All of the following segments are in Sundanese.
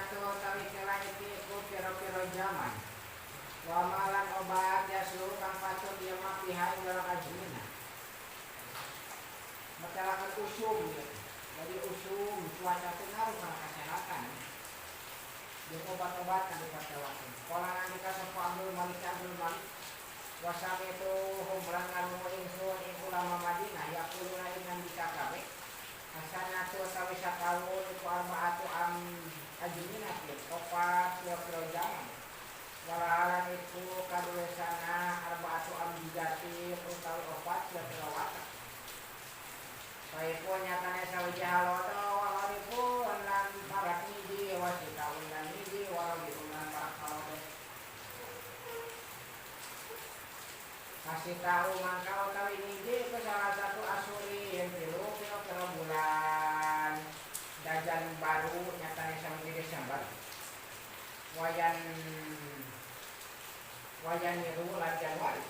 Asanatu utawi kela iki iku pira-pira jaman. Wa malan obat yaslu kang patut ieu mah piha ing dalam ajmina. Metelakeun usum ya. Jadi usum cuaca teh ngaruh kana kesehatan. Jeung obat-obat kang dipertewakeun. Pola nandika sapa Abdul Malik Abdul Malik. Wasami itu humran ngarungu ingsun ing ulama Madinah yaquluna ing nandika kabeh. Hasanatu utawi sataun iku arbaatu am ajminatin opat pira-pira jaman. Walahalan iku kaduwe sana arbaatu am jigatin utawi opat pira-pira watak. Saipun nyatane sawiji halodo wawaripun lan parak miji wasitaun lan miji warabiun lan parak halodo. Kasih tahu mangka utawi miji iku salah satu asurin tilu pira-pira bulan dajan baru nyatane sawiji Desember. Wayan wayan niru lan Januari.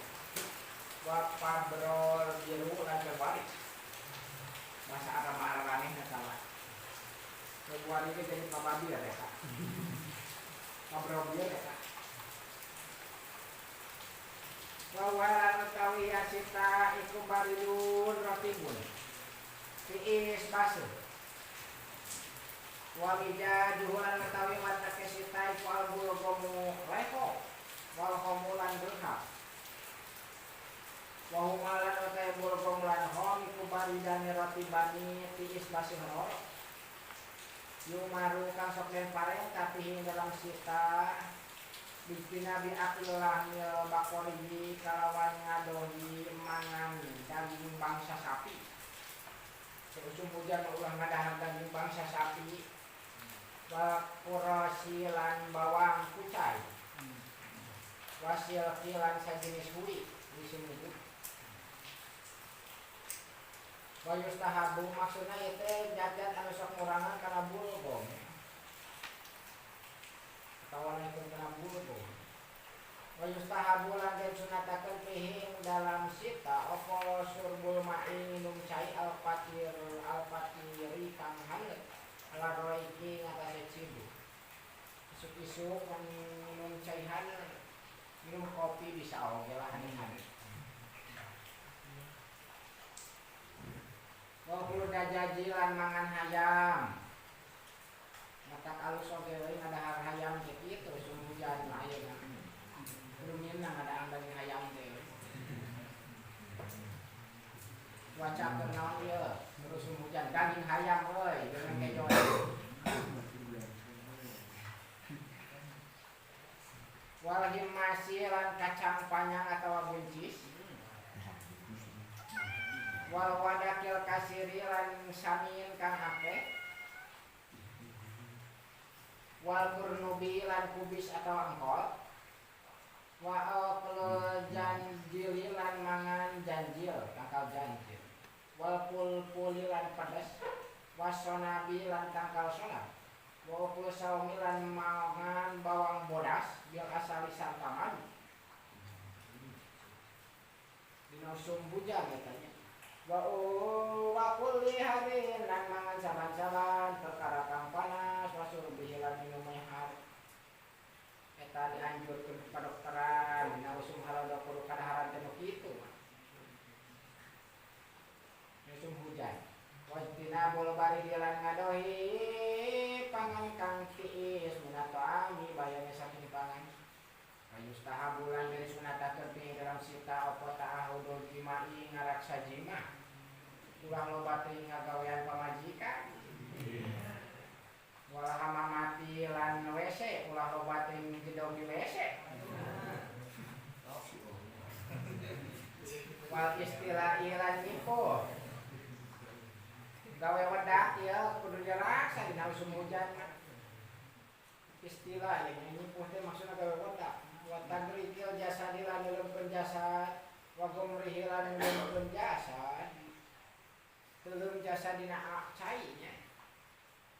Wa Februari biru lan Februari. Bahasa Arab Arabane nggak salah. Februari itu jadi Pababir ya Kak. Pabrobir ya Kak. Wawalan utawi asita iku baridun rotibun. Tiis basuh. Wamija juhulan utawi watake sita iku albulgomu leho. Wal homulan berhak. Wahumalan utawi bulgom lan hom iku baridane rotibani tiis basuh loro. Yumaru kang sok den pareng tapi ing dalam sita Bikina bi akil lahmil bakorihi kalawan ngadohi mangan daging bangsa sapi. Seusum hujan ulah ngadahar daging bangsa sapi. Wa kurasi lan bawang kucai. Wasil lan sajenis hui disebut. Wa yustahabu maksudna ieu teh zat-zat anu sok ngurangan kana bulgom. Atawa naikeun kana bulgom. Wa yustahabu lan den sunatakeun fihi ing dalam sita apa surbul ma'i minum cai al-fatir al-fatiri kang hanget ala roiki ngatasé cibu. Isuk-isuk minum cai hangat, minum kopi bisa oge lah hangat-hangat. Wa kulo dajaji lan mangan hayam. Matak alus oge we ngadahar hayam teh kitu usum hujan mah ayeuna. Kudu minang ngadahar daging hayam teh. Cuaca keur naon ieu? Usum hujan daging hayam euy dengan kejo. Wal himmasi lan kacang panjang atawa buncis. Wal wadakil kasiri lan samin kang akeh. Wal kurnubi lan kubis atau engkol. Wa aqlul janjili lan mangan janjil tangkal janjil. Wal pulpuli lan pedes. Wasonabi lan tangkal sonab. Wa aqlul saumi lan mangan bawang bodas bil asali sarta madu. Dina usum hujan katanya. Wa kulli harin lan mangan saban-saban perkara kang panas wasurbihi lan minum har. Eta dianjurkeun ka dokteran dina usum halodo kudu kadaharan teh nu kitu mah. Usum hujan. Wajtina bol bari lan ngadohi pangan kang tiis minatoami bayane saking pangan. Yustahabu lan den sunatakeun fi dalam sita apa ta'ahudul jima'i ngaraksa jima. Ulah loba teuing ngagawean pamajikan. Wala hamamati lan WC, ulah loba teuing jedog di WC. Wal istila'i lan nyipuh. Gawe wedak ieu kudu diraksa dina usum hujan mah. Istilah yang nyipuh teh maksudna gawe wedak. Wa tagrikil jasadi lan neuleumkeun jasad, wa gumrihi lan neuleumkeun jasad. Teuleum jasa dina cai nya.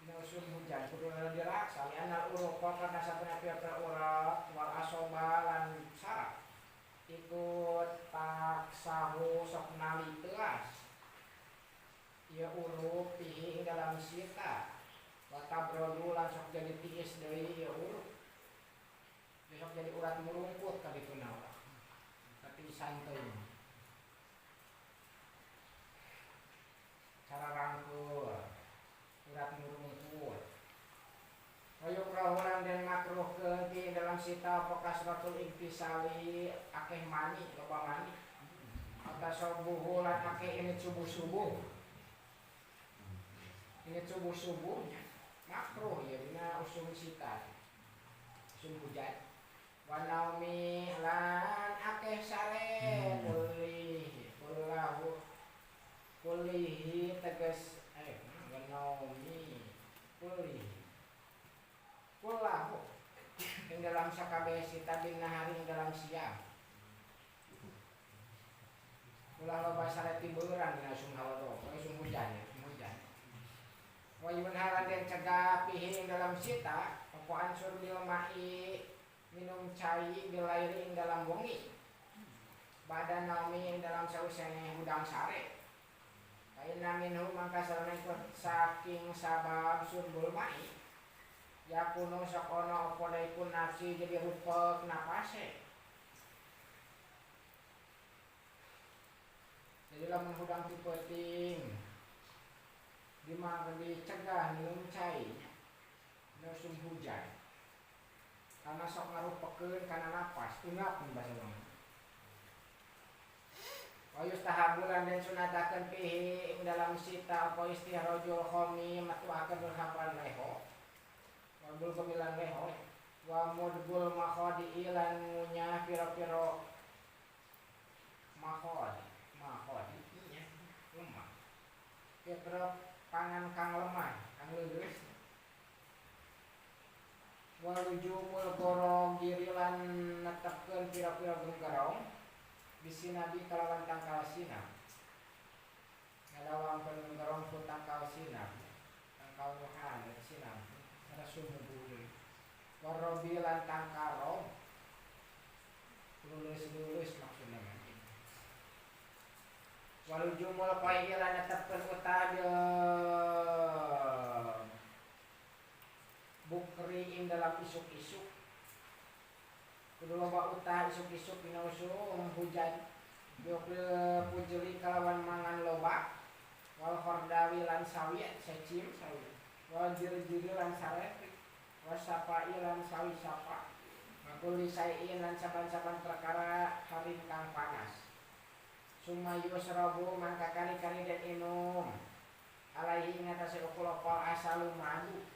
Dina usum hujan kudu diraksa li anal uruqa karena sapena pira-pira urat wal asoba lan saraf. Ikut taksahu sok nali telas. Ieu urup pihi ing dalam sita. Wa tabrodu lan sok jadi tiis deui ieu uruk. Besok jadi urat murungkut ka dituna urang. Tapi santai. Cara rangkul urat murungkut. Wayukrahulan dan makruhkeun ti dalam sita apa kasratul iktisali akeh mani loba mani. Atasobuhu lan akeh ini subuh-subuh. Ini subuh-subuhnya makruh ya dina usum sita. Usum hujan. Wa naumi lan akeh sare kulih kullahu kulihi tegas wa naumi kulih kullahu ing dalam sakabeh sita bin nahari ing dalam siang. Ulah loba sare tiburan dina usum halodo, usum hujan ya, usum hujan. Wa yunharan den cegah pihi ing dalam sita apa ansur bil ma'i minum cai bilairi ing dalam wengi. Badan naumi ing dalam sausene hudang sare. Kaina minhu mangka sarana iku saking sabab surbul ma'i. Yakunu sok ono apa daikun nafsi jadi rupek napase. Jadi lamun hudang ti peuting dicegah minum cai musim hujan. Karena sok ngarupekeun kana napas, ungap mun basa urang. Wa yustahabu lan den sunatakeun fihi ing dalam sita apa istihrajul khami matuakeun berhapan leho. Wa bul kemilan leho wa mudbul makhadi lan ngunyah pira-pira makhadi, makhadi nya lemah. Pira pangan kang lemah, kang leuleus. Walujumul gorogiri lan netepkeun pira-pira genggerong bisinabi kalawan tangkal sinab. Ngalawangkeun genggerong ku tangkal sinab, tangkal nuhan sinab, ada sumubu. Warobi lan tangkal rob, lulus-lulus maksudna mah. Walujumul qai lan netepkeun utabil bukri ing dalam isuk-isuk. Kudu loba utah isuk-isuk dina usum hujan. Biokil pujeli kalawan mangan loba. Wal khordawi lan sawi secim sawi. Wal jiri-jiri lan saret. Wasapai lan sawi sapa. Makuli saiin lan saban-saban perkara harim kang panas. Summa yusrabu mangka kali-kali dan inum. Alaihi ngatasi ukul apa asalu madu.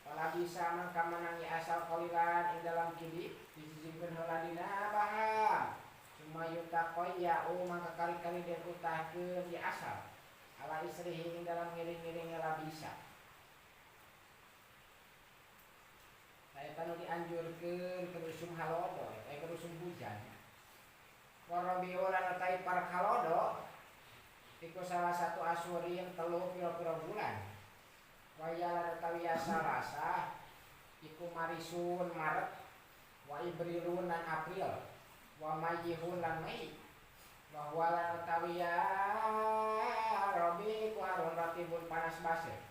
Wala bisa mangka menangi asal qalilan ing dalam kidi dijijibkeun heula dina baham. Summa yutaqayya'u mangka kali-kali den utahkeun di asal. Ala isrihi ing dalam ngiring-ngiring labisa. Eta nu dianjurkeun keur usum halodo, eta keur usum hujan. Warabiu lan utai parek halodo iku salah satu asurin telu pira-pira bulan. Waya utawi Salasa iku Marisun Maret, wa Ibrilun lan April, wa Mayihun lan Mei, wa huwa utawi Rabi ku harun ratibun panas basah.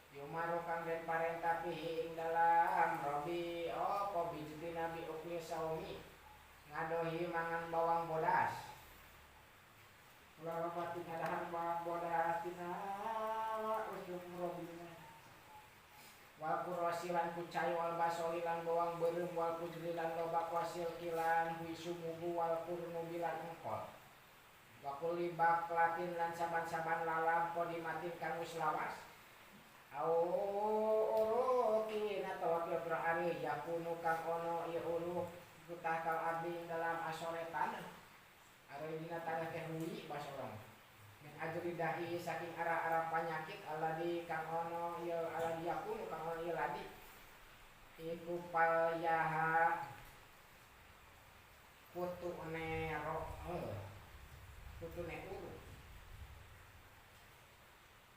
Yumaru kang den parentah pihi ing dalam Rabi apa bijti Nabi ukli saumi ngadohi mangan bawang bodas. Ulah pati ngadahan bawang bodas dina usum Robina. Wal kurosi lan kucai wal basoli lan bawang beureum wal kujli lan lobak wasil kilan hui sumubu wal kurnubi lan engkol. Wa kulli baklatin lan saban-saban lalap kodimatin kang wis lawas. Au urukin atawa pira-pira ari yakunu kang ono ieu uruk kutah kal abdi dalam asore tanah. Ari dina tanah teh hui basa urang. Min ajri dahi saking arah-arah panyakit aladi kang ono ieu aladi yakunu kang ono ieu ladi iku palyaha kutu nero kutu ne uru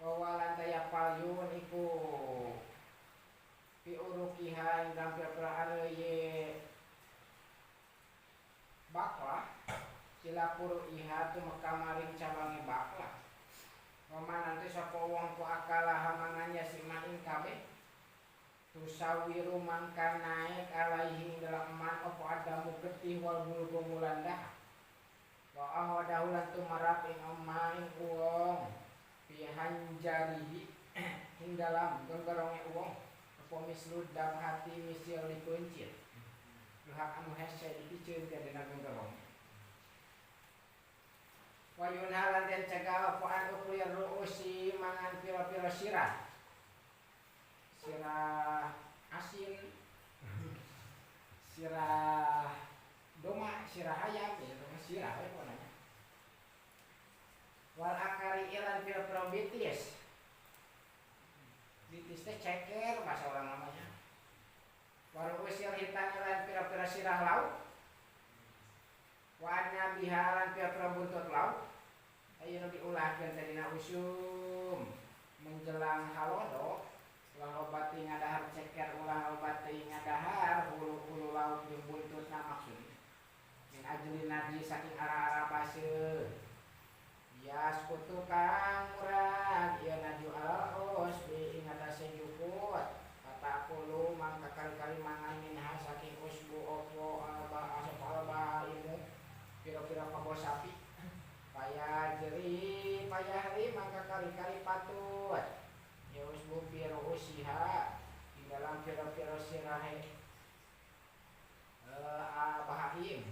wawalan taya palyun iku pi urukiha ing dalam pira-pira are baklah sila iha tu mekamaring cabange baklah. Wama nanti sapa wong ku akalaha mangan ya si main kabeh. Tu Yusawiru mangka naik alaihi dalam man opo adamu getih wal bulgum lan dahak. Wa ahwadahu lan tumarap ing omah ing wong fi hanjarihi ing dalam genggeronge wong apa mislu dam hati misil dikuncir. Luhak anu hese dipiceun ka dina genggerong. Wa yunhalan den cegah apa an uklir ruusi mangan pira-pira sirah. Sirah asin, sirah doma, sirah ayam, ya sirah we pokona. Wal akari ilan pira-pira bitis. Bitis teh ceker bahasa orang namanya. Waru usil hitam ilan pira-pira sirah laut. Wa anna biha lan pira-pira buntut laut. Ayeuna diulahkeun teh dina usum menjelang halodo. Ulah loba teuing ngadahar ceker, ulah loba teuing ngadahar hulu-hulu laut jeung buntutna maksudna. Min ajli najis saking arah-arah baseuh. Ya sekutu kang murag ieu naju alal usbi ing atase jukut. Kata kulu mangka kali-kali mangan minha saking usbu opo alba asap alba ilmu pira-pira kebo sapi. Paya jeri payahri mangka kali-kali patut. Ya usbu piro usiha di dalam piro-piro sirahe bahaim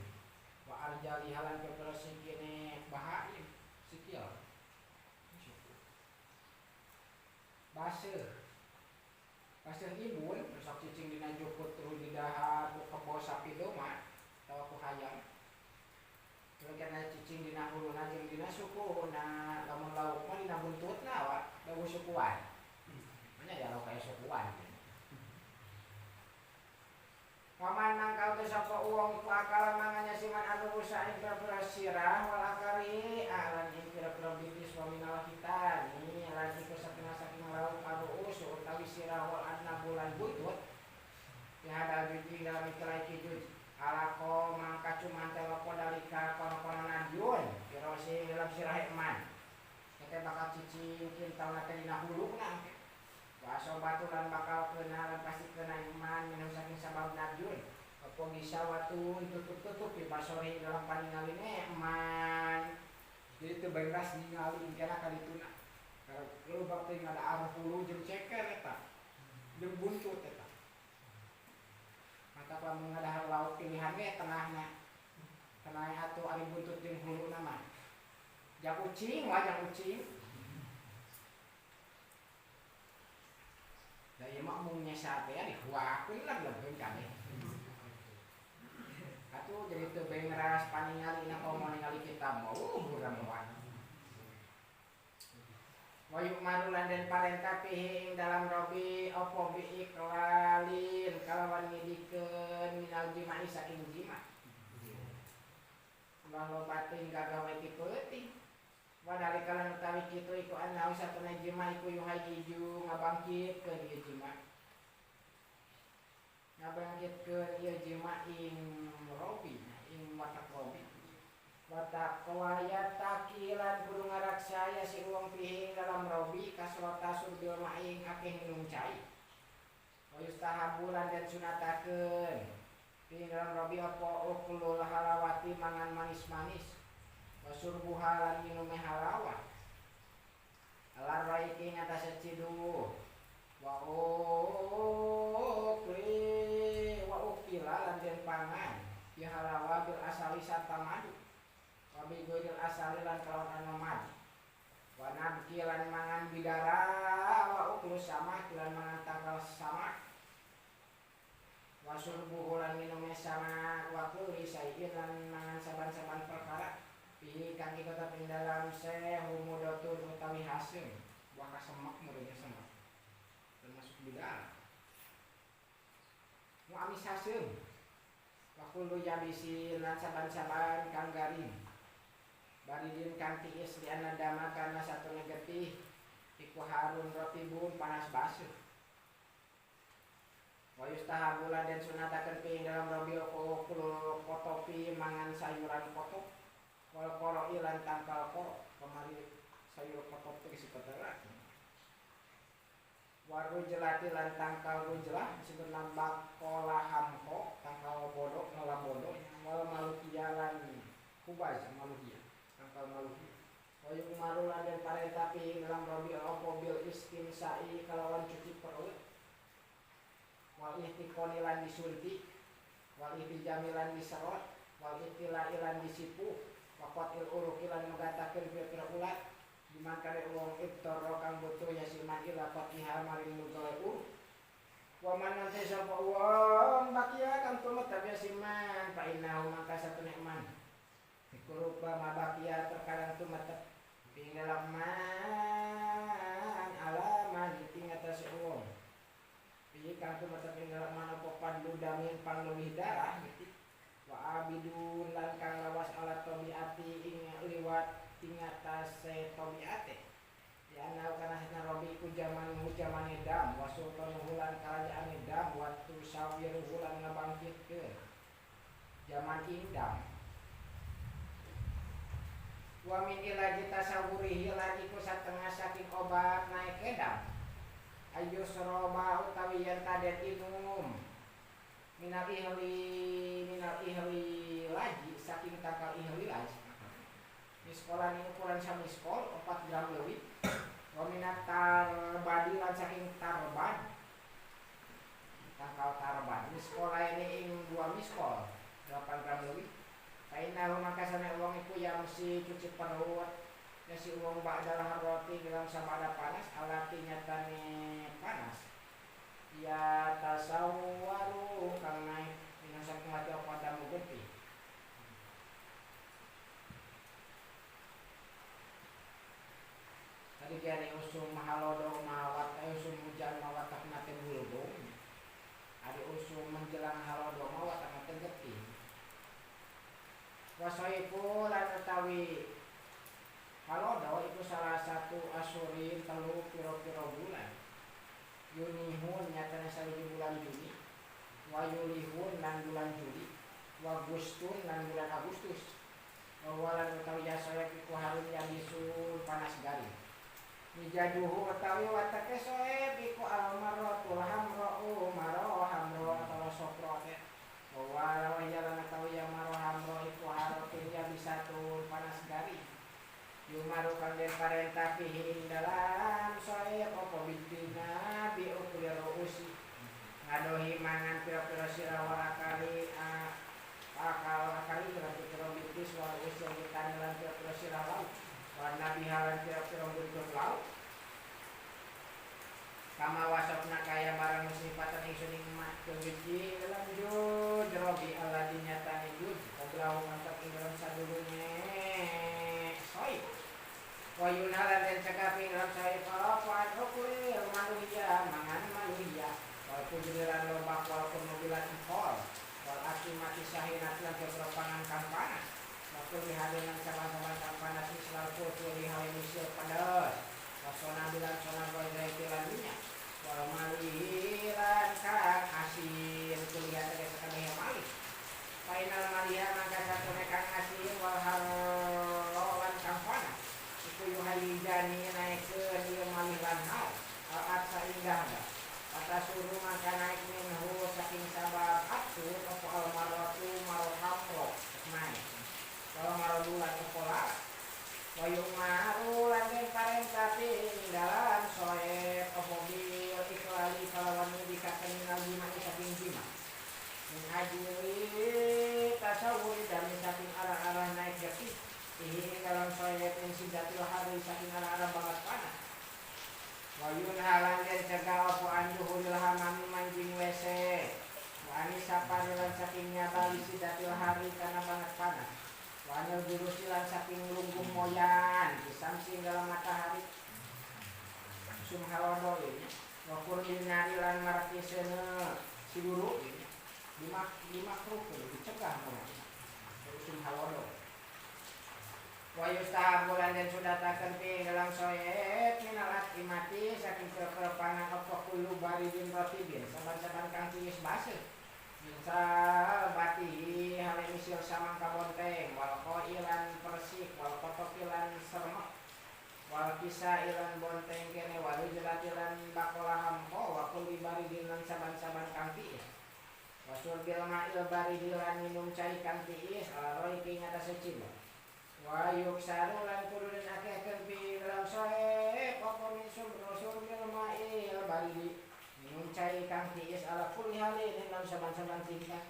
wa arjali halan piro sikine bahaim sikil baseuh baseuh ibun sok cicing dina jukut terus didahar ku kebo sapi doma atawa ku hayam terus kana cicing dina huluna jeung dina sukuna lamun lauk mah dina buntutna wa da sukuan. Mana ya lo kayak sukuan. Paman mangkal teh sapa uang ku akal manganya siman anu usaha ing pira-pira sirah wal akari alan ing pira-pira bitis wa minal hitani lan iku satengah saking lauk anu usu utawi sirah wal adna bulan buntut ya hadal juji dalam ikhlas juj alako mangka cuman teh dalika kono-kono nadyun pira sing dalam sirah eman teh bakal cicing kintauna teh dina huluna. Baso batulan bakal kena lan pasti kena iman minum saking sabab nadyun. Apa bisa watun tutup-tutup di basori dalam paningaline eman. Jadi teu bengras ningali kana kadituna. Kalau bab teh ngada arah hulu jeung ceker eta. Jeung buntut eta. Mata lamun ngadahar lauk pilihan ge tengahna. Tengah atuh ari buntut jeung huluna mah. Jak ucing wah jak ucing. Da ieu mah mung nyesa teh dihuakeun lah leuheung kabeh. Atuh jadi teu bengras paningali na komo ningali kita mau buram moal. Wa yu'maru lan den parentah pihi ing dalam robi opo bi iklalin kalawan ngidikeun minal jima'i saking jima. Ulah loba teuing gagawe ti peuting. Wadalika lan utawi kitu iku annahu satuna jima iku yuhayiju ngabangkitkeun ieu jima. Ngabangkitkeun ieu jima ing robi, ing watak robi. Watak wayataki lan kudu ngaraksaya si wong pihi dalam robi kasrota surbil maing akeh minum cai. Wa yustahabu lan den sunatakeun pihi dalam robi apa uklul halawati mangan manis-manis. Wasurbuha lan minume halawa alar raiki ngatasé ciduh wa ukli wa ukila lan den pangan ya halawa bil asali sarta madu wa bi ghairil asali lan kalawan anu madu wa nabki lan mangan bidara wa uklu sama lan mangan tangkal sama wa surbuhu lan minume sama wa kulli sayin lan mangan saban-saban perkara pihi kang iku tetep ing dalam sehumudatun utawi hasim buah kasemak murnya semak termasuk bidara mu amis hasim wa kullu yabisin lan saban-saban kang garing baridin kang tiis li anadama karena satune getih iku harun rotibun panas basuh wa yustahabu lan den sunatakeun pihi dalam robi kullu kotopi mangan sayuran kotop wal qoro'i lan tangkal qoro kemari sayur kotop teh geus dipetera. Waru jelati lan tangkal rujelah disebut nambak kola hamko tangkal bodoh nola bodoh wal malukia lan kubaz malukia tangkal malukia. Wa yu'maru lan den parentah fi dalam robi apa bil istinsai kalawan cuci perut wal ihtiqoni lan disuntik wal ihtijami lan diserot wal ihtilai lan disipu wa qatil uruki lan megatakeun pira-pira ulat diman kare wong ibtara kang butuh ya siman ila fatiha maring mugale ur wa man nanti sapa wong bakia kang tumetep ya siman fa innahu mangka satune man iku rupa mabakia terkadang tumetep ing man alaman ing atase wong piye kang tumetep ing man apa pandu damin pangluwih darah gitu wa abidun lan kang lawas alat tabiati ing liwat ing atase tabiate ya ana kana satna robi iku jaman jamane dam wa sultanuhu lan karajaane dam wa tusawiruhu lan ngabangkitkeun jaman indam wa min ilaji tasawurihi lan iku satengah saking obat naik edam ayu soroba utawi yen taden inum minal ihli laji saking tangkal ihli laji miskolan ini ukuran samiskol 4 gram lebih wa minat tarbadi lan saking tarbad tangkal tarbad miskola ini ing 2 miskol 8 gram lebih kainahu maka sana uang iku ya mesti cuci perut ya si uang ba'dalah roti dalam sabada panas alati nyatane panas ya tasawwaru kang naik minang saking mati apa damu getih. Tadi kaya usum halodo mawat, usum hujan mawat tak nate bulbung. Ada usum menjelang halodo mawat tak nate getih. Wasoiku lan utawi halodo itu salah satu asurin telu piro-piro bulan. Yunihun nyatane sawiji bulan Juni, wa Yulihun lan bulan Juli, wa Agustun lan bulan Agustus. Wa walan utawi yasoek iku harun yabisun panas garing. Mijaduhu utawi watake soeb iku almaratul hamra'u maro hamro atau sopro teh. Wa wala jalan utawi ya maro hamro iku harotun yabisatun panas garing. Yumaru kang den parentah fihi ing dalam soeb apa bidina bi uklir ruusi. Ngadohi mangan pira-pira sira warakali akal akali pira-pira bitis wa ruusi yang ditani lan pira-pira sira laut. Wa nabi halan pira-pira buntut laut. Kama wasapna kaya barang musifatan ingsun ing mak kewiji lanjut robi alladzi nyatane jud qablahu mantap ing dalam sadurunge soib. Wa yunhalan den cegah ing dalam soib apa uklir manusia mangan manusia wal kujrilan lobak wal kumobilan engkol wal akimati sahinat lan pira-pira kang panas waktu dihadenan saban-saban kang panas misalal kutu lihale misil pedes wasona bilan sona boy lan minyak wal malihan kang asin kuliah tegese kabeh malih final maliha mangka satune kang asin wal harro lan kang panas iku yuhayijani naikeun ieu malih lan hal al atsa indah kata suruh mangka naik minhu saking sabab atur apa al maratu marhamro naik kalau marodulan apa lara wa yumaru lan den parentah ing dalam soeb apa bil iklali kalawan nyedikaken minal jima saking jima min ajli tasawuri dami saking arah-arah naik getih ing dalam soeb min sidatil hari saking arah-arah banget panas wa yunhalan den cegah apa anjuhul hamami manjing WC wa anisapari lan saking nyabali sidatil hari karena banget panas wa anil jurusi lan saking lungguh moyan disamsing dalam matahari sumhalodo ini wa kurbinari lan maraki seuneu si guru ini dimakruhkeun dicegah moyan sumhalodo wa yustahabu lan den sudatakeun fi dalam soeb minal akimati saking pira-pira pangan apa kullu baridin ratibin saban-saban kang tiis baseuh minsal batihi hale misil samangka bonteng wal qailan persik wal qotofilan sermek Wal kisa ilan bonteng kene walu jelatilan bakola hampo wa kulli baridin lan saban-saban kang tiis. Wasul bil ma'il baridilan minum cai kang tiis ala roiki ngatasé cibok. Wa yuksaru lan kudu den akehkeun fi dalam soheb apa min surbil ma'il baridi minum cai kang tiis ala kulli halin dalam saban-saban tingkah.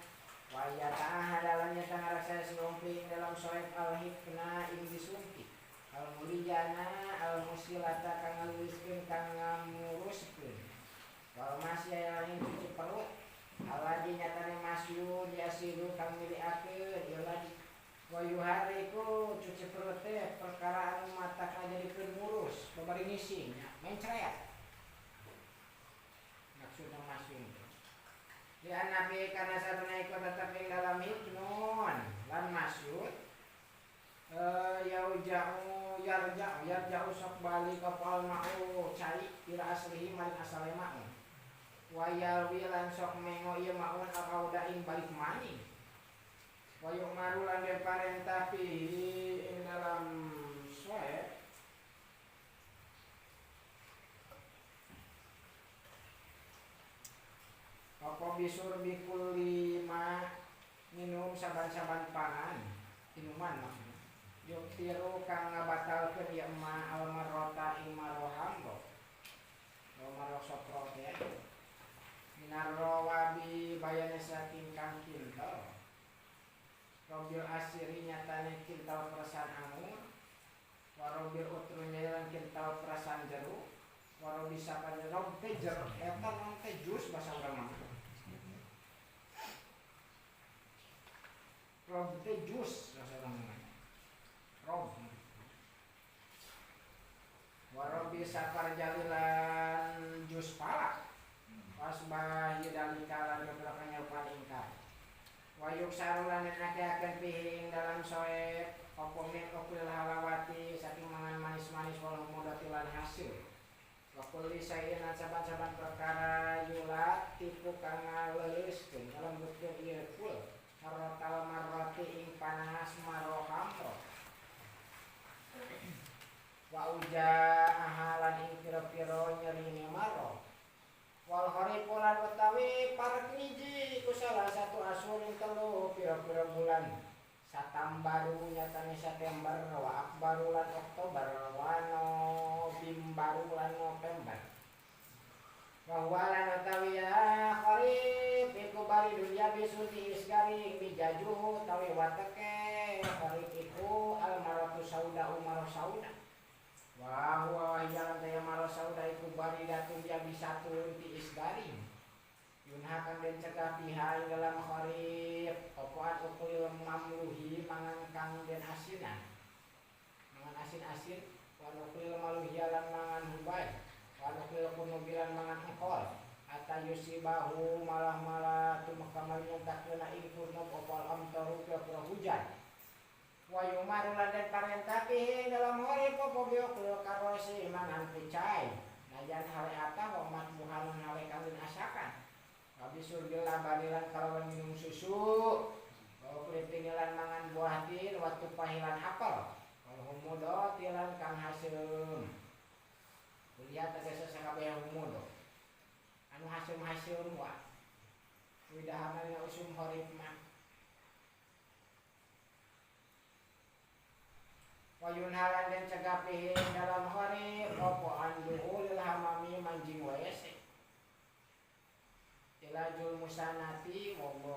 Wa ya ta'ahadalan nyata ngaraksa si dalam soheb al-hikna ing disuntik al mulijana al musilata kang ngaluwiskeun kang ngamuruskeun. Wal masya ing cuci perut aladi nyatane masyun yasilu kang miliakeun ieu ladi. Wa yuhariku cuci perut teh perkara anu mata kajadikeun murus babari ngising nya mencret maksudna masyun di anabi kana satuna iku tetep ing dalam hiknun lan masyud yauja'u yarja'u yarja'u sok bali ka pal ma'u cai ila aslihi maring asale ma'un wa yalwi lan sok mengo ieu ma'un al-auda ing balik maning wa yu'maru lan den parentah fihi ing dalam soeb apa bisur bikulli ma minum saban-saban pangan minuman maksudnya yuktiru kang ngabatalkeun ieu ma almarota ing marohambo maro sopro teh minarrawabi bayane saking kang kintal robil asiri nyatane kintal perasan angur warobil utrunya lan kintal perasan jeruk warobi sapan rob teh jeruk eta naon teh jus basa urang mah rob teh jus basa urang mah rob warobi safar jalilan jus palak wasbahi dalika lan beberapa nyarupan ingkar wayuk sarulan dan akeakeun pihing dalam soeb opo min ukil halawati saking mangan manis-manis wal mudatilan hasil wa kulli syai'in lan saban-saban perkara yula tipu kang ngaleuleuskeun ngalembutkeun ieu kul harrotal marroti ing panas marohamro wa uja ahalan ing pira-pira nyerine maro wal kharifu lan utawi parek miji iku salah satu asurin telu pira-pira bulan Satambaru nyatane September wa Akbaru lan Oktober wa Novembaru lan November wa huwa lan utawi ya kharif iku bari dunya bisuti isgaring bijajuhu tawi wateke kharif iku al maratu sauda umar sauda wa huwa jalan taya maro sauda iku baridatun yabisatun ti isgaring yunha kang den cegah piha ing dalam kharif opoan ukulil mamluhi mangan kang den asinan mangan asin-asin wa nuklil maluhi lan mangan hubay wa nuklil kunubilan mangan engkol ata yusibahu malah-malah tumekamal nyentakkeuna ing kurnub opal amtaru pira hujan wa yumaru lan den parentah pihi dalam horib apa biokul karosi mangan kucai najan hale atah wa matbuhan hale kang den asakan wabisul bila banilan kalawan minum susu wa klitinilan mangan buah tin wa tupahilan apel wal humudo tilan kang haseum kuliah tegese sakabeh humudo anu haseum-haseum wa widahamana usum horib mah wa yunhalan den cegah pihi dalam kharif apa anduhulil hamami manjing WC ilajul musanati wallahu